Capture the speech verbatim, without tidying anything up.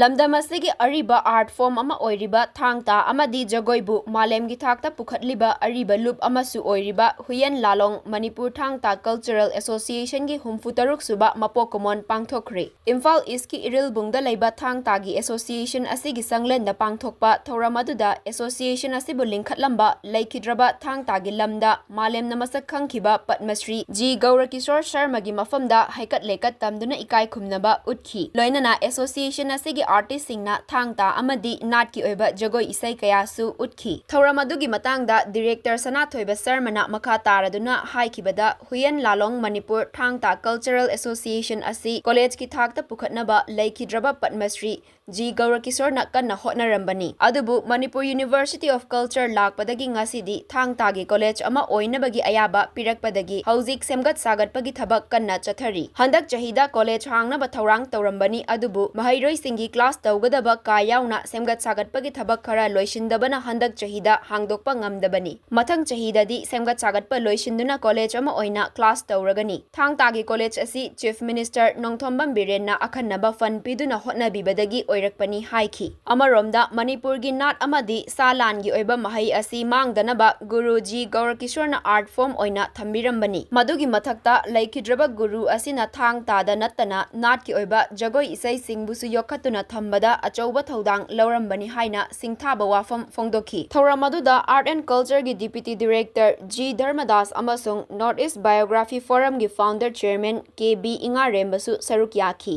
ꯂꯝꯗꯝ ꯑꯁꯤꯒꯤ ꯑꯔꯤꯕ art form ꯑꯃ ꯑꯣꯏꯔꯤꯕ ꯊꯥꯡ ꯇꯥ ꯑꯃꯗꯤ ꯖꯒꯣꯏꯕꯨ ꯃꯥꯂꯦꯝꯒꯤ ꯊꯥꯛꯇ ꯄꯨꯈꯠꯂꯤꯕ ꯑꯔꯤꯕ ꯂꯨꯞ ꯑꯃꯁꯨ ꯑꯣꯏꯔꯤꯕ ꯍꯨꯌꯦꯟ ꯂꯥꯂꯣꯡ ꯃꯅꯤꯄꯨꯔ ꯊꯥꯡ ꯇꯥ Cultural Association ꯒꯤ ꯍꯨꯝꯐꯨ ꯇꯔꯨꯛ ꯁꯨꯕ ꯃꯄꯣꯛ ꯀꯨꯝꯑꯣꯟ ꯄꯥꯡꯊꯣꯛꯈ꯭ꯔꯦ꯫ ꯏꯝꯐꯥꯜ East ꯀꯤ ꯏꯔꯤꯜꯕꯨꯡꯗ ꯂꯩꯕ ꯊꯥꯡ ꯇꯥꯒꯤ association ꯑꯁꯤꯒꯤ ꯆꯪꯂꯦꯟꯗ ꯄꯥꯡꯊꯣꯛꯄ ꯊꯧꯔꯝ ꯑꯗꯨꯗ association ꯑꯁꯤꯕꯨ ꯂꯤꯡꯈꯠꯂꯝꯕ ꯂꯩꯈꯤꯗ꯭ꯔꯕ ꯊꯥꯡ ꯇꯥꯒꯤ ꯂꯝꯗ ꯃꯥꯂꯦꯝꯅ ꯃꯁꯛ ꯈꯪꯈꯤꯕ ꯄꯗꯃꯁ꯭ꯔꯤ ꯖꯤ ꯒꯧꯔꯀꯤꯁꯣꯔ ꯁꯔꯃꯒꯤ ꯃꯐꯝꯗ ꯍꯩꯀꯠ ꯂꯩꯀꯠ ꯇꯝꯗꯨꯅ ꯏꯀꯥꯏ ꯈꯨꯝꯅꯕ ꯎꯠꯈꯤ꯫ ꯂꯣꯏꯅꯅ association ꯑꯁꯤꯒꯤ artist ꯁꯤꯡꯅ ꯊꯥꯡ ꯇꯥ ꯑꯃꯗꯤ ꯅꯥꯠꯀꯤ ꯑꯣꯏꯕ ꯖꯒꯣꯏ ꯏꯁꯩ ꯀꯌꯥꯁꯨ ꯎꯠꯈꯤ꯫ ꯊꯧꯔꯝ ꯑꯗꯨꯒꯤ ꯃꯇꯥꯡꯗ director ꯁꯅꯥꯊꯣꯏꯕ ꯁꯔꯃꯅ ꯃꯈꯥ ꯇꯥꯔꯗꯨꯅ ꯍꯥꯏꯈꯤꯕꯗ, ꯍꯨꯌꯦꯟ ꯂꯥꯂꯣꯡ ꯃꯅꯤꯄꯨꯔ ꯊꯥꯡ ꯇꯥ Cultural Association ꯑꯁꯤ college ꯀꯤ ꯊꯥꯛꯇ ꯄꯨꯈꯠꯅꯕ ꯂꯩꯈꯤꯗ꯭ꯔꯕ ꯄꯗꯃꯁ꯭ꯔꯤ ꯖꯤ ꯒꯧꯔꯀꯤꯁꯣꯔꯅ ꯀꯟꯅ ꯍꯣꯠꯅꯔꯝꯕꯅꯤ꯫ ꯑꯗꯨꯕꯨ ꯃꯅꯤꯄꯨꯔ University of Culture ꯂꯥꯛꯄꯗꯒꯤ ꯉꯁꯤꯗꯤ ꯊꯥꯡ ꯇꯥꯒꯤ college ꯑꯃ ꯑꯣꯏꯅꯕꯒꯤ ꯑꯌꯥꯕ ꯄꯤꯔꯛꯄꯗꯒꯤ ꯍꯧꯖꯤꯛ ꯁꯦꯝꯒꯠ ꯁꯥꯒꯠꯄꯒꯤ ꯊꯕꯛ ꯀꯟꯅ ꯆꯠꯊꯔꯤ꯫ ꯍꯟꯗꯛ ꯆꯍꯤꯗ college ꯍꯥꯡꯅꯕ ꯊꯧꯔꯥꯡ ꯇꯧꯔꯝꯕꯅꯤ, ꯑꯗꯨꯕꯨ ꯃꯍꯩꯔꯣꯏꯁꯤꯡꯒꯤ class ꯇꯧꯒꯗꯕ ꯀꯥ ꯌꯥꯎꯅ ꯁꯦꯝꯒꯠ ꯁꯥꯒꯠꯄꯒꯤ ꯊꯕꯛ ꯈꯔ ꯂꯣꯏꯁꯤꯟꯗꯕꯅ ꯍꯟꯗꯛ ꯆꯍꯤꯗ ꯍꯥꯡꯗꯣꯛꯄ ꯉꯝꯗꯕꯅꯤ꯫ ꯃꯊꯪ ꯆꯍꯤꯗꯗꯤ ꯁꯦꯝꯒꯠ ꯁꯥꯒꯠꯄ ꯂꯣꯏꯁꯤꯟꯗꯨꯅ college ꯑꯃ ꯑꯣꯏꯅ class ꯇꯧꯔꯒꯅꯤ꯫ ꯊꯥꯡ ꯇꯥꯒꯤ college ꯑꯁꯤ Chief Minister ꯅꯣꯡꯊꯣꯝꯕꯝ ꯕꯤꯔꯦꯟꯅ ꯑꯈꯟꯅꯕ fund ꯄꯤꯗꯨꯅ ꯍꯣꯠꯅꯕꯤꯕꯗꯒꯤ ꯑꯣꯏꯔꯛꯄꯅꯤ ꯍꯥꯏꯈꯤ꯫ ꯑꯃꯔꯣꯝꯗ, ꯃꯅꯤꯄꯨꯔꯒꯤ ꯅꯥꯠ ꯑꯃꯗꯤ ꯁꯥ ꯂꯥꯟꯒꯤ ꯑꯣꯏꯕ ꯃꯍꯩ ꯑꯁꯤ ꯃꯥꯡꯗꯅꯕ ꯒꯨꯔꯨ ꯖꯤ ꯒꯧꯔꯀꯤꯁꯣꯔꯅ art form ꯑꯣꯏꯅ ꯊꯝꯕꯤꯔꯝꯕꯅꯤ꯫ ꯃꯗꯨꯒꯤ ꯃꯊꯛꯇ, ꯂꯩꯈꯤꯗ꯭ꯔꯕ ꯒꯨꯔꯨ ꯑꯁꯤꯅ ꯊꯥꯡ ꯇꯥꯗ ꯅꯠꯇꯅ ꯅꯥꯠꯀꯤ ꯑꯣꯏꯕ ꯖꯒꯣꯏ ꯏꯁꯩꯁꯤꯡꯕꯨꯁꯨ ꯌꯣꯛꯈꯠꯇꯨꯅ ꯊꯝꯕꯗ ꯑꯆꯧꯕ ꯊꯧꯗꯥꯡ ꯂꯧꯔꯝꯕꯅꯤ ꯍꯥꯏꯅ ꯁꯤꯡꯊꯥꯕ ꯋꯥꯐꯝ ꯐꯣꯡꯗꯣꯛꯈꯤ꯫ ꯊꯧꯔꯝ ꯑꯗꯨꯗ Art and Culture ꯒꯤ Deputy Director ꯖꯤ ꯙꯔꯃꯗꯥꯁ ꯑꯃꯁꯨꯡ North East Biography Forum ꯒꯤ Founder Chairman ꯀꯦ ꯕꯤ ꯏꯉꯥꯔꯦꯝꯕꯁꯨ ꯁꯔꯨꯛ ꯌꯥꯈꯤ꯫